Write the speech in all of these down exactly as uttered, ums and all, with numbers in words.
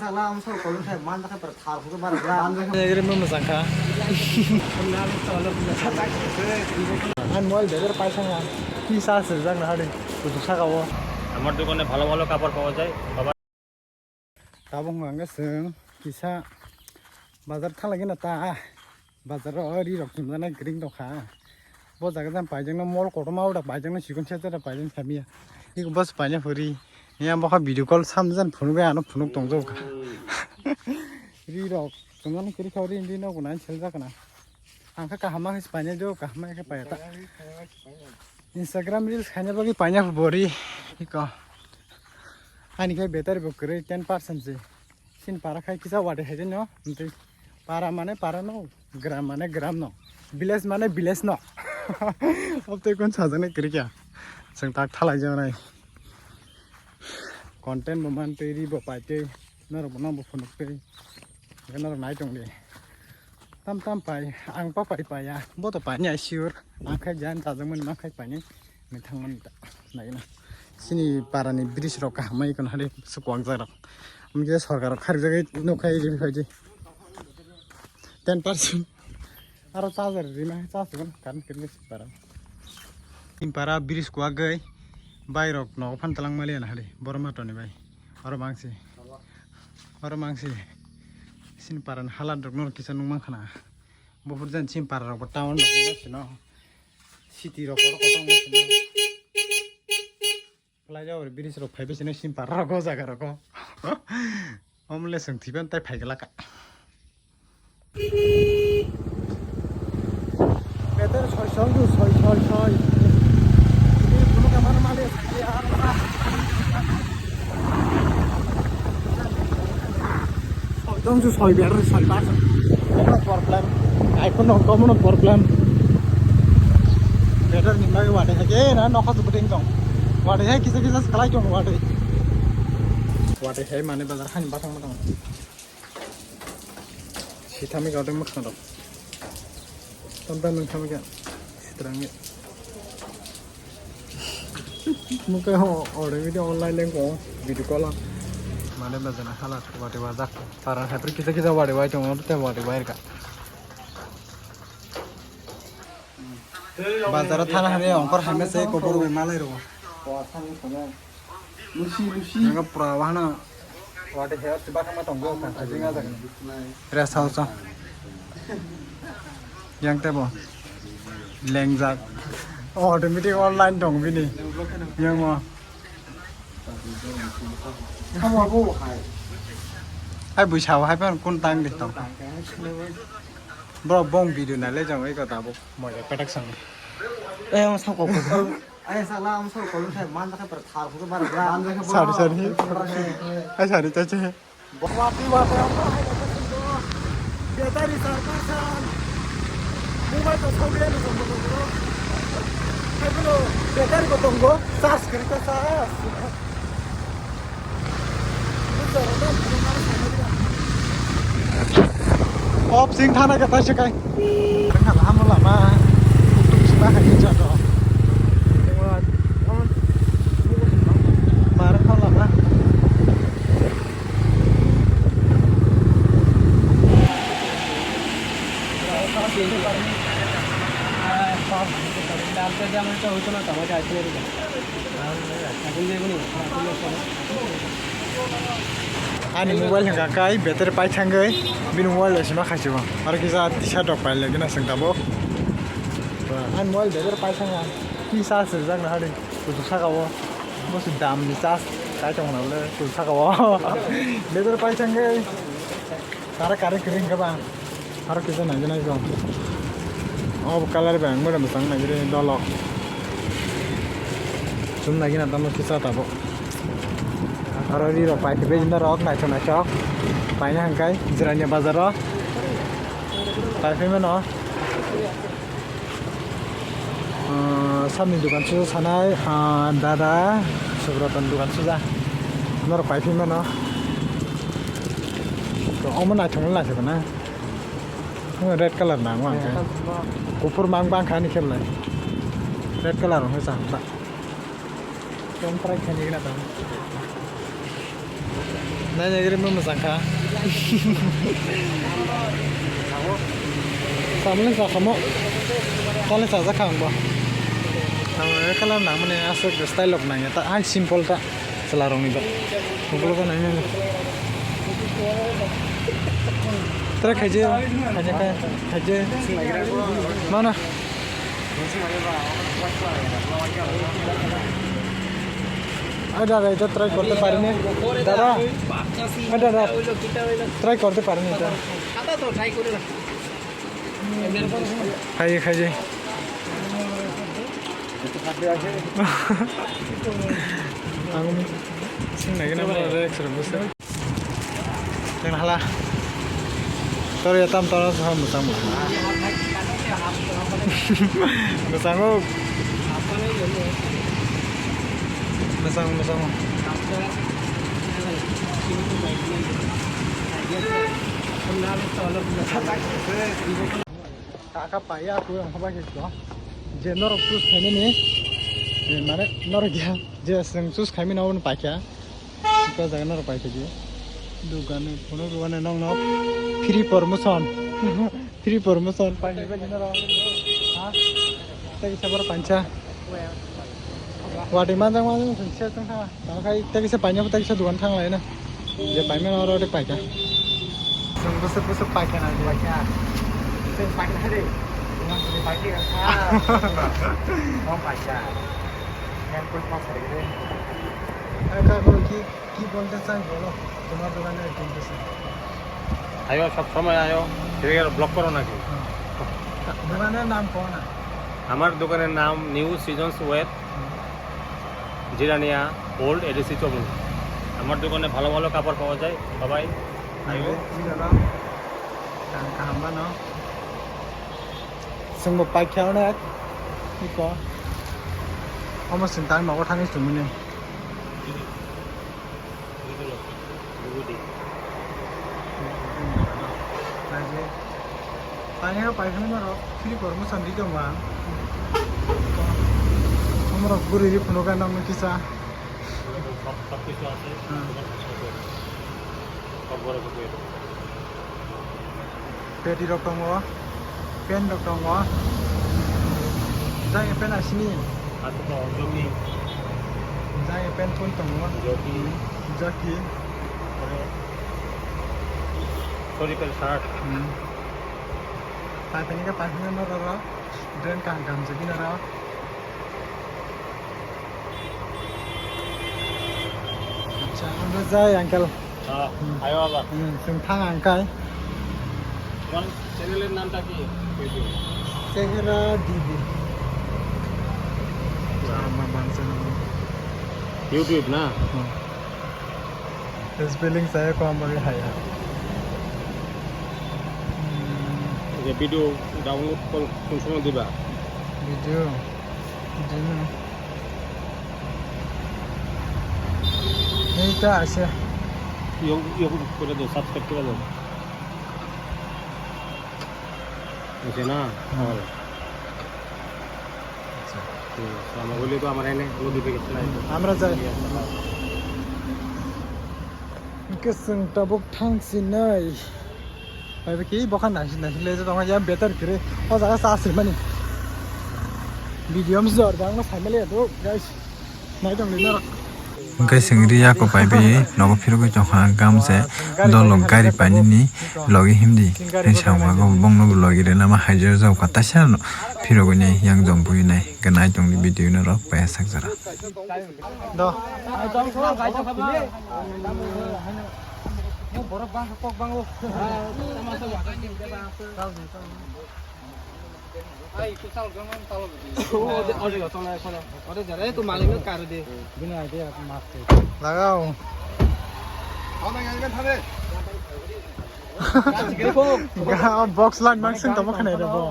Sala, ang sor kolong khe, man jakha, par thar hukhe bar bra. Egre mo mojang kha. An mobile bedar paisa nga. Ki sa se jak na hadi. Kutu saka o. আমার দোকানে ভালো ভালো কাপড় পাওয়া যায়। বাবা। Tabuk ang seng kisa bazar thalai gana ta. Bazar o ri rok chumjana gring rok kha. Bo jaga jang paijak no mol kotorma o da paijak no sikon sete da paijak samiya. Iko bos paina phuri. Yang bokha video call samjan phunuk bai ano phunuk tongjak kha. Ri rok chumjana gring kha ri ri no guna sel jak na. Ang kha kaham ma khe paina jo kaham ma khe paya ta. Instagram reels khaina bagwi paina bori. Iko. Ani khe battery bo kwrwi ten percent se. Sin para khai kisa wade hai no. Mtwi para mane para no, gram mane gram no, village mane village no. Obtwi kun sajane kwrwi kya. Chwng tak thalai jonai. Content bo man twi ri bo pai twi. Norok bo no bo phunuk twi. Norok nai tong di. Tam tam pai, ang pa pai paya. Bo to pai ni ai sure. Ang khai jan ta jang mani ma khai pai ni. Ni thang mani ta. Nai na. Sini para ni bridge rok kaham mai kon hari su kwak jai rok. Am je sorkar rok khari jagai no khai ri phai di. Ten percent. Aro charger ri ma charge kon kan kiri para. Tin para bridge kwak gai. Bai rok no phan talang mali na hari. Borma to ni bai. Aro bangsi. Oro mangsi sin paran halat rok no kisa nung mang khana. Buphur jan sin para rok bo town rok no sino. City rok oro kotong no sino. Flyover bridge rok phai sino sin para rok o jaga rok o. Omle sung thiban tai phai glaka. Better soi soi du soi soi soi. Ini bunu kamar mali. Soi dong su soi ber soi bar. Kono problem. Ai kono kono problem. Better ni magi wade hake na nokha su beding dong. Wade hai kisa kisa sekalai dong wade. Wade hai mane bazar hani batang batang. Sithami gaudeng mwkhang rok. Tam tam nung thami kha. Sitrang ni. Mukhe ho ore video online leng ko video call. Mane bajana hala wati wajak. Para hapri kisa kisa wati wai tong te wati wai ka. Bazar thana hane ongkor hame se kobor bai malai ro. Lucy, Lucy. Nang pura wahana. Wate hair si bakang ma tongo ka, ajing ajak ni. Rest house. Yang tebo. Lengjak. Automatic online dong bini. Yang mo. Kamu aku hai. Hai bui sao hai pan kun tang di tong. Bro bong video na le jang oi ko tabuk. Moja petak sang. Eh, ang sao ko. Ai sala, ang sor kolong khai man jakha par thar hukhe bar bra. Sari sari. Ai sari chache. Wati wati ang hai na kasindo. Battery sar pasan. Mobile to sobe ni sobe. Hai bro, battery ko tongo. Charge kari ta charge. Op sing thana kata sekai. Rengkha lama lama. Tuk sima hai jago. Barang kau lama. Ani mobile hwnkha kai battery pai thangwi bini mobile bai sima khaisio. Aro kisa t-shirt rok pai lagina swng tabuk. Ani mobile battery pai thangya. Ki charge rijak na hari. Kuchuk saka o. Bo se dam ni charge kai tong na le kuchuk saka o. Battery pai thangwi. Tara kare kiri hwnkha ba. Aro kisa nai nai jong. O color bai ang mora mwchang nai re dolok. Chum nai gina tamo kisa tabo. Aro ri rok pai khe bejna rok naithok naithok. Paina hangkai Jirania bazar o. Pai phai mano. Ah, samni dukan suja sanai, ah, dada Subroton dukan suja. Norok pai phai mano. To omo naithok naithok na. Omo red color na, omo hwnkhe. Kuphur mang bang kha ani khe belai. Red color hwnkhe cham ta. Contract khaini gana tamo. Naina giri mo mwchang kha. Samle sa khamo. Kale sa ja khang bo. Ang kala nang mane aswk style of nang ya ta ai simple ta. Chwla rok ni ba. Mokolo ba nai nai. Tara khaije, khaije, khaije. Mana? Ai dada, এটা try করতে পারিনি। দাদা, এই দাদা, try করতে পারিনি এটা। খাইয়ে, খাইয়ে। Ang sing lagi nama ada ekstra besar. Yang hala. Tor ya tam tor sa musang musang. Musang o. Musang musang. Kaka paya aku yang apa gitu. Je norok choose khainani. Je mane norok ya. Je seng choose khaimani obo paikha. Iko jaga norok paikha je. Dukani phunuk rwani nokno free promotion. Free promotion paikha je norok. Ha? Tei kisa borok pancha. Watwi manjak manjak se tong thang. Tamo khai tei kisa paina tei kisa dukan thang lai na. Je paimani oro de paikha. Seng busuk busuk paikha na je. Paikha. Seng paikha de. Seng paikha. Oh paikha. Yang kul pas hari de. Aka ko ki ki bolte chai bolo. Tomar dokan e bolte chai. আয়ো, সব সময় আয়ো। ঠিক আছে, ব্লক করো নাকি? Dokan e naam kon hai? আমার দোকানের নাম New Seasons Web. Jirania Old ADC Choumuhani. আমার দোকানে ভালো ভালো কাপড় পাওয়া যায়, সবাই আইও। Ang kaham mano. Sengbo paikha onek. Iko. Omo sing tang nogo thangwi chumuni. Paikha, paikha norok free promotion di tongma. Omorok guri ri phunukha nokni kisa. সব, সব কিছু আছে। হুম। তোমার পছন্দ হবে। সব বড় কপি আছে। Peti rok tongo, pen rok tongo. Jang pen asini. Aswk tongo, joki. Jang pen pun tongo. Joki. Joki. Pore, sori pen shirt. Hmm. Pai pen ke pai pen no roro. Brand kaham kaham se bini oro. Acha, ang jai uncle. Ah, hmm. Ayo abar. Hmm, chwng thang ang kai. Tomar channel er naam ta ki? Chehra Dibi. Ama bangsa naam. YouTube na? Hmm. Spelling saya ko amari haya. Hmm. Oke, video download kol kun somoy diba? Video. Video. Ei ta ase. Yok, yok, kore do, subscribe kore do. Ase na? Hmm. All. আচ্ছা। হুম, তো আমার বলি তো আমার এনে নোটিফিকেশন আসবে। আমরা যাই। Hwnkhe chwng tabuk thang sinai. Bai bai khe bokha naising naising le tong ya better kre. O jaga sa sirmani. Video am jor bang no saimali do guys. Nai tong le norok. Hwnkhe chwng ri yako pai bai nogo phirogwi tongkha gamse dolok gari painani logi himdi. Hwnwi sawi mago bongno logi rwna ma haijar jao kha taisa phirogwi nai yang jom bui nai. Ganai tongdi video no rok paya sak jora. Do. Lagao. Ga-, box line mang sing tamo khanai rabo.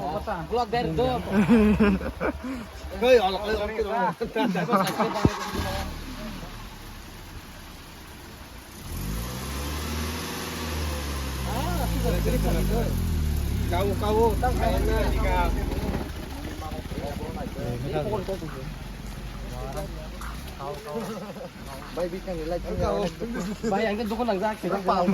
Kau, kau, tak kau. Bai, bikang ni light. Bai, ang ke dukun ang jak, khe jak, bai.